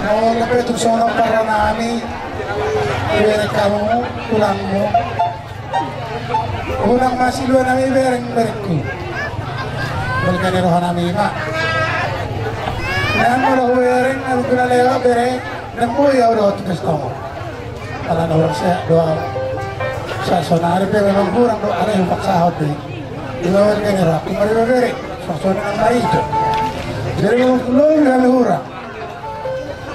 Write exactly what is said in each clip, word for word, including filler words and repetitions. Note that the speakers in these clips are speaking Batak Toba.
Molo pe tung songon parro nami, bereng hamu, tulangmu. Unang ma silua nami bereng, berengku. Bereng ni roha nami ma. Nang molo hubereng, nami guna lewat bereng, nang boi au dohot tu pesta on. Ala na hurang sehat do au. Sa sonari pe memang hurang do, alai hupaksahon do i. Iba bereng ni rohangku, mari bereng. Songon i nang marito. Jadi memang lobi hami hurang.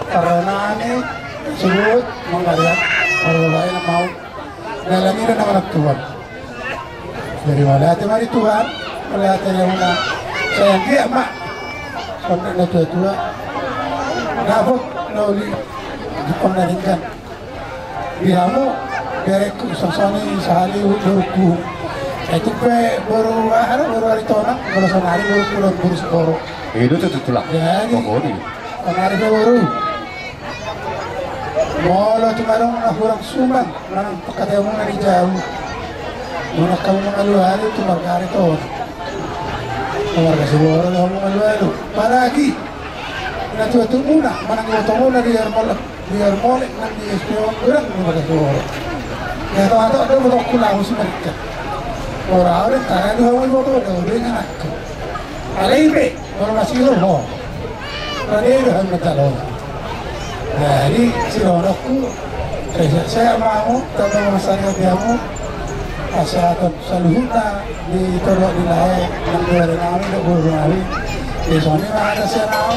Parro nami, suhut, mangariak, parro bae na mau. Dalan i do na manat Tuhan. Jadi mauliate ma di Tuhan, mauliate di hamuna. Sai anggiat ma songon na tua-tua, dapot na uli, di panggalingan. Di hamu, berengku, songon i sahali borungku. Itu pe boru aha do, boru Aritonang, boru sonari borungku dohot boru Siboro. Itu tutu tulang. Jadi, pokokna sonari pe boru. Molo tung adong na hurang suman, manang pangkataion muna di jabu. Molo hamu mangalualu tu marga Aritonang. Marga Siboro do hamu mangalualu. Apalagi na tua-tua muna, manang iboto muna di Yarmole, di Yarmole nang di S P O, godang do marga Siboro. Ia, hatop-hatop do ibotongku laho simarikka. Ora, ora, tara do hamu iboto, do, do ingananku. Alai pe, molo masihol ho. Rade do hami manjalo. Jadi, sidohononku, eh, sehat-sehat ma hamu, tamba ma sarian di hamu, asa tong saluhutna, di tondok di lae, nang di ari nami, dohot boru nami. Di soni ma ada sian au.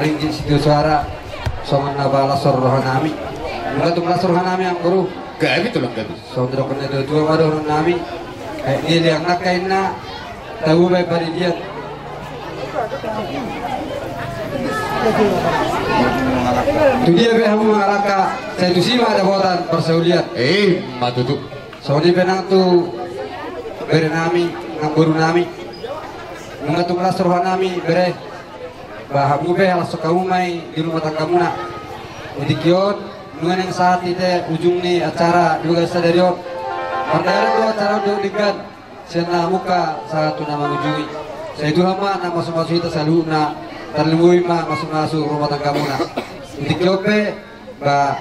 Di situ suara songon na palas roha nami. Nunga tung las roha nami, amang boru. Gabe tulang gabe. Songon didok na tua-tua ma dohonon nami. Aek ni liang nangka inna, tabo baen paridian. Tudia pe hamu mangalangka, sai tusi ma dapotan parsaulian. Eh, ma tutu. Songon i pe nang tu bere nami, nang boru nami. Nunga tung las roha nami, bere. Ba hamu pe, las roha hamu ma i di rumah tanggamuna. Di tingki on, nunga naeng sahat hita ujung ni acara di bagasan sadari on. Mardalan do acara on dohot denggan. Sian na hamungka sahat tu na mangujungi. Sai Tuhan ma na masu-masu hita saluhutna, tarlumobi ma masu-masu rumah tanggamuna. Di tingki on pe, ba,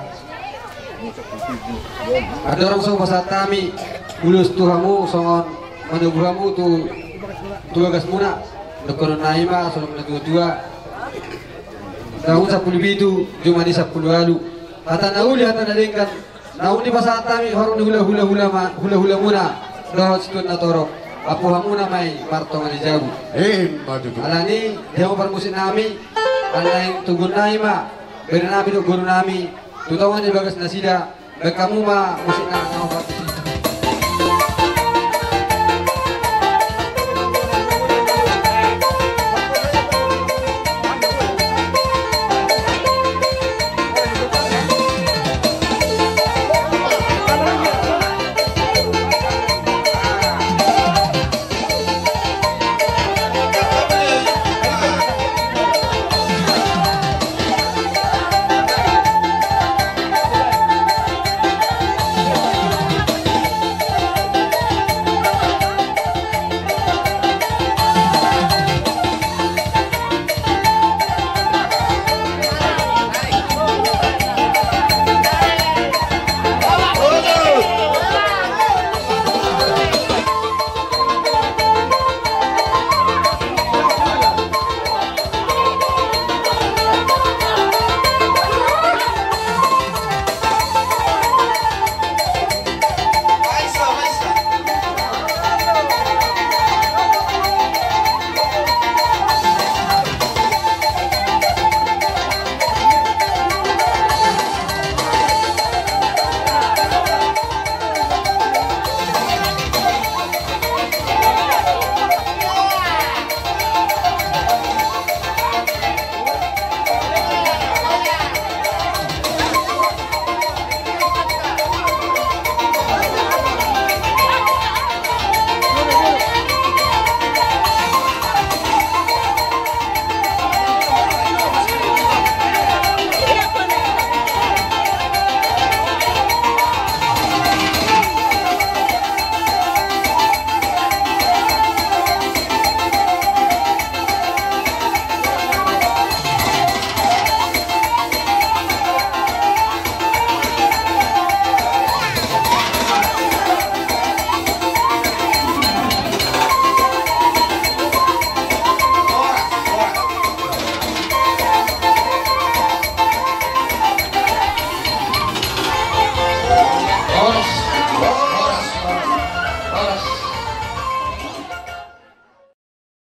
andorang so hupasahat hami ulos tu hamu songon manogu hamu tu, tu bagasmuna. Dohonon nami ma songon na tua-tua. Tahun sampulu pitu, jumadi sampulu ualu. Hata na uli, hata na denggan, naung dipasahat hami horong ni hula-hula, hula ma-, hula-hulamuna dohot situan na torop. Ampu hamuna ma i martonga ni jabu. Eh, ma tutu. Alani dia ma parmusik nami. Alani tugun nami ma bere nami dohot boru nami tu tonga ni bagas nasida. Baen hamu ma musik na, na parmusik.